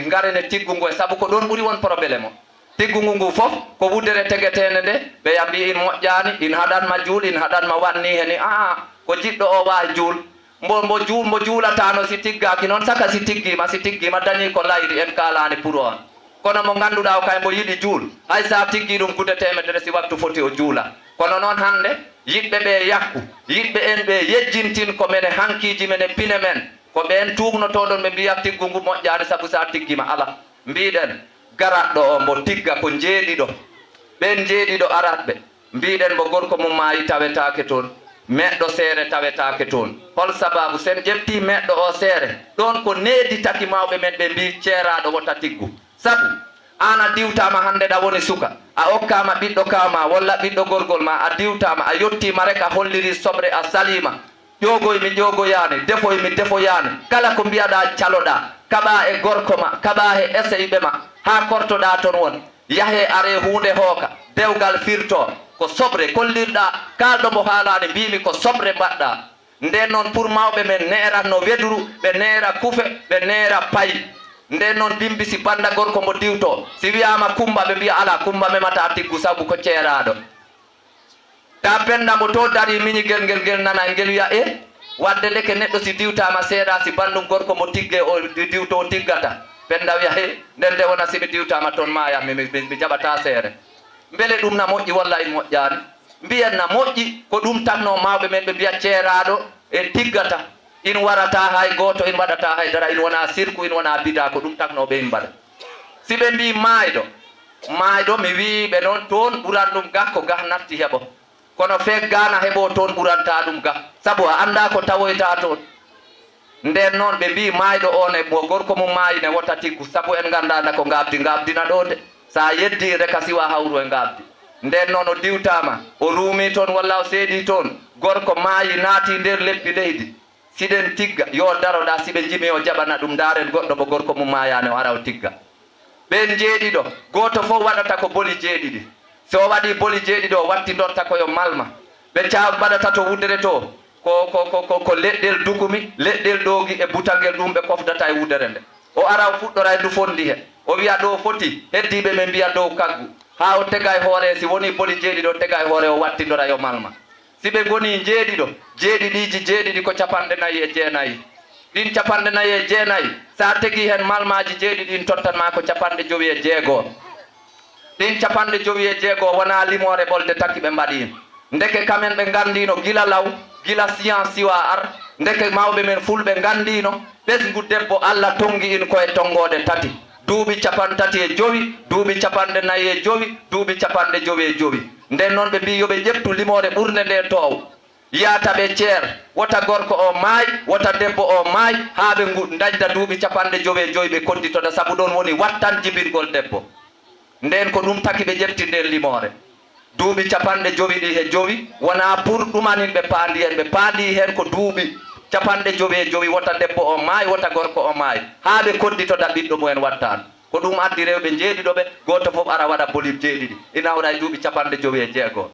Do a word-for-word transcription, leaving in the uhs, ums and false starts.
Ngarene tiggu ngu e sabu ko ɗoon ɓuri won problème o. Tiggu ngu ngu fof ko wuddere tegeteende nde, ɓeya mbii in moƴƴaani, in haɗanma juul, in haɗanma waɗ nii he nii. Aa, ko jiɗɗo o waawi juul. Mbo, mbo juul, mbo juulataano si tiggaaki noon, saka si tiggiima, si tiggiima dañii ko layri, en kaalaani pour oon. Kono mo ngannduɗaa o kay mbo yiɗi juul, hay so a tiggii ɗum gude teemedere si waktu foti o juula. Kono noon hannde, yiɗɓe ɓe yakku, yiɗɓe en ɓe yejjintin ko men e hankiiji men e pine men, ko ɓeen tuugnotooɗon ɓe mbiya tiggu ngu moƴƴaani sabu so a tiggiima alaa. Mbiɗen, garatɗo o mbo tigga ko njeeɗiɗo. Ɓeen njeeɗiɗo aratɓe, mbiɗen mbo gorko mum maayi tawetaake toon, meɗɗo seere tawetaake toon. Hol sabaabu so en ƴeftii meɗɗo o seere? Ɗoon ko needi taki mawɓe men ɓe mbii ceeraaɗo wota tiggu. Sabu, aan a diwtaama hannde ɗa woni suka, a okkaama ɓiɗɗo kaaw ma walla ɓiɗɗo gorgol ma, a diwtaama, a yottiima rek a hollirii soɓre a saliima. Ƴoogoy mi ƴoogoyaani, defoy mi defoyaani, kala ko mbiyaɗaa caloɗaa, kaɓaa e gorko ma, kaɓaa he eseyɓe ma, haa kortoɗaa toon won. Yahee aree huunde hooka, dewgal firtoo, ko soɓre kollirɗaa, kaalɗo mbo haalaani mbiimi ko soɓre mbaɗɗaa. Ndeen noon pour mawɓe men neeratno weduru, ɓe neera kufe, ɓe neera payi. Ndeen noon bimbi si bannda gorko mbo diwtoo, si wiyaama Kummba ɓe mbiya alaa, Kummba memataa tiggu sabu ko ceeraaɗo. Ta Pennda mbo to darii miñigel ngel, ngel nanay ngel wiya e, wadde ndeke neɗɗo si diwtaama seeraa si banndum gorko mbo tiggee o di-, diwtoo tiggata. Pennda wiya he, nden nde wona si mi diwtaama toon maayat mi, mi, mi, mi jaɓataa seere. Mbele ɗum na moƴƴi walla e moƴƴaani? Mbiyen na moƴƴi, ko ɗum taknoo mawɓe men ɓe mbiya ceeraaɗo en tiggata, in warataa hay gooto, in waɗataa hay dara, in wonaa sirku, in wonaa bidaa, ko ɗum taknoo ɓe in mbaɗa. Si ɓe mbii maayɗo, maayɗo mi wii ɓe noon toon ɓuran ɗum gah ko gah natti heɓo. Kono feek gah na heɓoo toon ɓurantaa ɗum gah, sabu a anndaa ko tawoytaa toon. Ndeen noon ɓe mbii maayɗo oon e mo gorko mum maayi ne wota tiggu, sabu en nganndaa nda ko ngaabdi ngaabdina ɗoo de. So a yeddii rek a siwa hawru e ngaabdi. Ndeen noon o diwtaama, o ruumii toon walla o seedii toon, gorko maayi naatii nder lebbi leydi. Siɗen tigga, yo daroɗaa, si ɓe njimii o jaɓana ɗum, ndaaren goɗɗo mo gorko mum maayaani o ara o tigga. Ɓeen njeeɗiɗo, gooto fof waɗata ko boli jeeɗiɗi. So o waɗii boli jeeɗiɗi o wattindorta ko yo malma. Ɓe caa mbaɗata to wuddere to, ko, ko, ko, ko, ko leɗɗel dukumi, leɗɗel ɗoogi e butangel ɗum ɓe kofdata e wuddere nde. O ara o fuɗɗora e ndufondi he. O wiya ɗo foti, heddiiɓe men mbiya dow kaggu. Haa o tega e hoore, si wonii boli jeeɗiɗi o tega e hoore o wattindora yo malma. Si ɓe ngonii njeeɗiɗo, jeeɗiɗiiji jeeɗiɗi ko capanɗe nayi e jeenayi. Ɗiin capanɗe nayi e jeenayi, so a tegii heen malmaaji jeeɗiɗi, ɗiin tottan maa ko capanɗe jowi e jeego. Ɗiin capanɗe jowi e jeego wonaa limoore ɓolde tati ɓe mbaɗi. Ndeke kamen ɓe nganndiino gila law, gila science siwa ar, ndeke mawɓe men fulɓe nganndiino, ɓesngu debbo Alla tonngi in ko e tonngoode tati. Duuɓi capantati e jowi, duuɓi capanɗe nayi e jowi, duuɓi capanɗe jowi e jowi. Ndeen noon ɓe mbii yo ɓe ƴeftu limoore ɓurnde nde toow. Yaata ɓe ceer, wota gorko o maay, wota debbo o maay, haa ɓe ngu-, ndañda duuɓi capanɗe jowi e jowi ɓe kodditoda, sabu ɗoon woni wattan jibingol debbo. Ndeen ko ɗum taki ɓe ƴefti ndeen limoore. Duuɓi capanɗe jowi ɗi he jowi, wonaa pour ɗumanin ɓe paandi heen, ɓe paandi heen ko duuɓi capanɗe jowi e jowi, wota debbo o maay, wota gorko o maay, haa ɓe kodditoda ɓiɗɗo mumen wattaan. Ko ɗum addi rewɓe njeeɗiɗo ɓe, gooto fof ara waɗa bolib jeeɗiɗi, ina hawra e duuɓi capanɗe jowi e jeego.